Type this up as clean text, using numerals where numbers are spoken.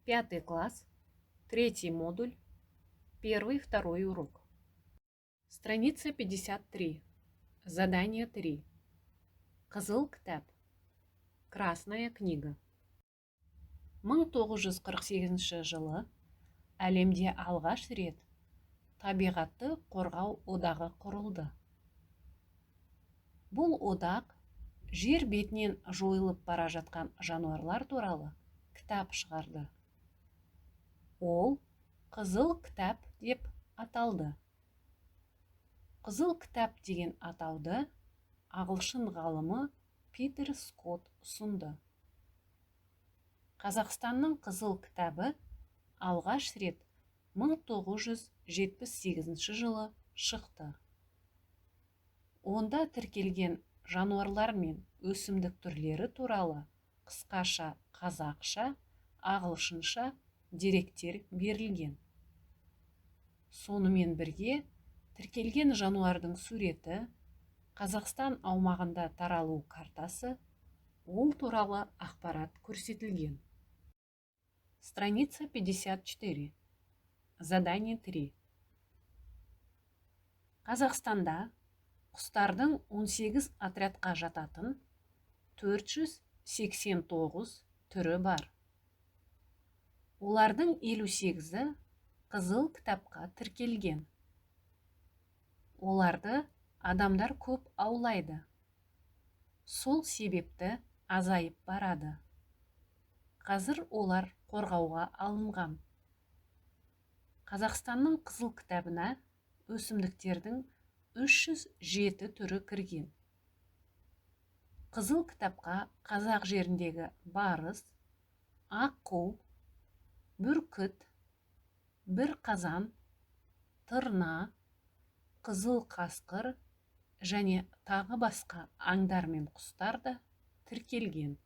Пятый класс, третий модуль, первый, второй урок. Страница 53. Задание 3. Қызыл кітап. Красная книга. 1948 жылы әлемде алғаш рет Табиғатты қорғау одағы құрылды. Бұл одақ жер бетінен жойылып бара жатқан жануарлар туралы кітап шығарды. Ол «Қызыл кітап» деп аталды. «Қызыл кітап» деген атауды ағылшын ғалымы Питер Скотт ұсынды. Қазақстанның Қызыл кітабы алғаш рет 1978 жылы шықты. Онда тіркелген жануарлар мен өсімдік түрлері туралы қысқаша қазақша, ағылшынша деректер берілген. Сонымен бірге тіркелген жануардың суреті, Қазақстан аумағында таралу картасы, ол туралы ақпарат көрсетілген. Страница 54. Задание 3. Қазақстанда құстардың 18 отрядқа жататын 489 түрі бар. Олардың 58-і Қызыл кітапқа тіркелген. Оларды адамдар көп аулайды, сол себепті азайып барады. Қазір олар қорғауға алынған. Қазақстанның Қызыл кітабына өсімдіктердің 307 түрі кірген. Қызыл кітапқа қазақ жеріндегі барыс, аққу, бүркіт, бірқазан, тырна, қызыл қасқыр және тағы басқа аңдар мен құстар да тіркелген.